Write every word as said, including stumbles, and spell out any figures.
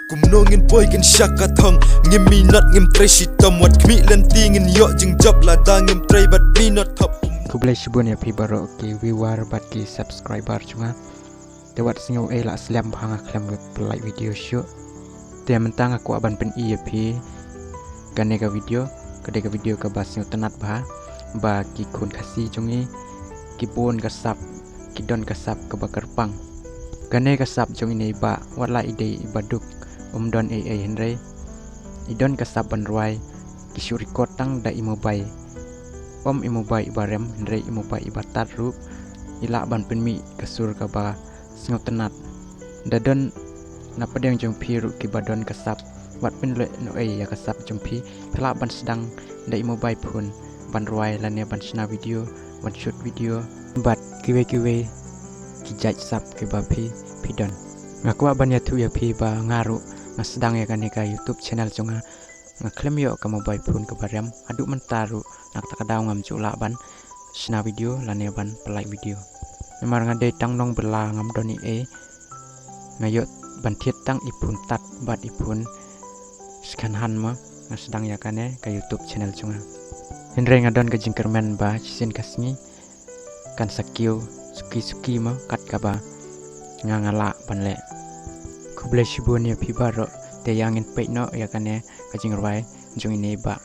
Kumno ngin poi kin shaka thong, ngim minot ngim trei shitom, wat khmih lynti ngin ïoh jingjop lada ngim trei bad minot thop. Khublei shibun ïa phi baroh ki viewer bad ki subscriber jong nga. Te wat sngew ei, la slem bha, nga khlem pynlait video shuh. Te mynta nga kwah ban pyni ïa phi kane ka video, ka dei ka video kaba sngewtynnat bha, ba ki khun Khasi jong ngi ki bun ka sap, ki don ka sap kaba kyrpang. Kane ka sap jong ine i bah, wat la i dei i bah duk, um don ei ei hynrei i don ka sap ban rwai, ki shu record tang da i mobile. Um i mobile iba rem hynrei i mobile iba tad ruh i lah ban pynmih ka sur kaba sngewtynnat. Da don na pdeng jong phi ruh kiba don ka sap, wat pynleh noh ei ïa ka sap jong phi, phi lah ban sdang da i mobile phone ban rwai lane ban shna video, ban shoot video bad kiwei kiwei ki jait sap kiba phi, phi don. Nga kwah ban ïathuh ïa phi ba nga ruh nga sdang ïa kane ka YouTube channel jong nga, nga khlem ïoh ka mobile phone kaba rem, haduh mynta ruh na kata ka daw ngam ju lah ban shna video lane ban pynlait video. Namar nga dei tang nongbylla, ngam don ei ei, nga ïoh ban thied tang i phone tad bad i phone second hand mo, nga sdang ïa kane ka YouTube channel jong nga. Hynrei nga don ka jingkyrmen ba shisien ka sngi kan sa kiew suki suki mo, kat kaba nga nga lah ban leh. Khublei shibun ïa phi baroh, te ïa ngin peit noh ïa kane ka jingrwai jong ine i bah.